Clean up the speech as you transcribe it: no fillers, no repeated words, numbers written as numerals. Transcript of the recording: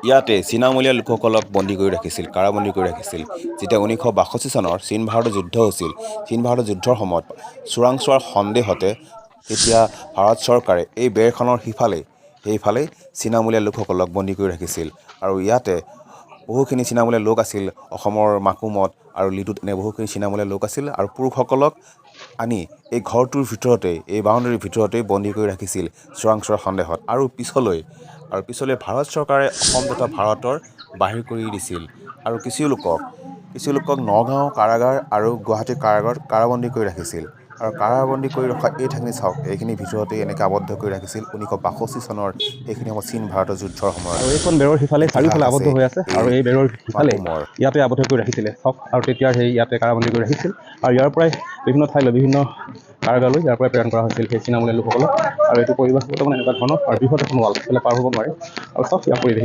ইয়াতে চীনামূলীয়া লোকসকলক বন্দী কৰি ৰাখিছিল, কাৰাবন্দী কৰি ৰাখিছিল। যেতিয়া 1962 চনৰ চীন ভাৰতৰ যুদ্ধ হৈছিল, চীন ভাৰতৰ যুদ্ধৰ সময়ত চোৰাংচোৱাৰ সন্দেহতে তেতিয়া ভাৰত চৰকাৰে এই বেৰখনৰ সিফালে সেইফালেই চীনামূলীয়া লোকসকলক বন্দী কৰি ৰাখিছিল। আৰু ইয়াতে বহুখিনি চীনামূলীয়া লোক আছিল। অসমৰ মাকুমত আৰু লিডুত এনে বহুখিনি চীনামূলীয়া লোক আছিল আৰু পুৰুষসকলক আনি এই ঘৰটোৰ ভিতৰতেই, এই বাউণ্ডেৰীৰ ভিতৰতেই বন্দী কৰি ৰাখিছিল চোৰাংচোৱাৰ সন্দেহত। আৰু পিছলৈ ভাৰত চৰকাৰে অসম তথা ভাৰতৰ বাহিৰ কৰি দিছিল আৰু কিছু লোকক নগাঁও কাৰাগাৰ আৰু গুৱাহাটী কাৰাগাৰত কাৰাবন্দী কৰি ৰাখিছিল। আৰু কাৰাবন্দী কৰি ৰখা এই ঠাইখিনি চাওক, এইখিনিৰ ভিতৰতেই এনেকৈ আবদ্ধ কৰি ৰাখিছিল 1962 চনৰ সেইখিনি সময়ত চীন ভাৰতৰ যুদ্ধৰ সময়ত। আৰু এইখন বেৰৰ সিফালে চাৰিওফালে আবদ্ধ হৈ আছে আৰু এই বেৰৰ সিফালে মাকুমৰ ইয়াতে আবদ্ধ কৰি ৰাখিছিলে, চাওক। আৰু তেতিয়া সেই ইয়াতে কাৰাবন্দী কৰি ৰাখিছিল আৰু ইয়াৰ পৰাই বিভিন্ন ঠাইলৈ, বিভিন্ন কাৰাগাৰলৈ ইয়াৰ পৰাই প্ৰেৰণ কৰা হৈছিল সেই চীনামূলীয়া লোকসকলক। আৰু এইটো পৰিৱেশ বৰ্তমান এনেকুৱা ধৰণৰ আৰু বৃহৎ এখন ৱাল, এইফালে পাৰ হ'ব নোৱাৰে। আৰু চাওক ইয়াৰ পৰিৱেশ।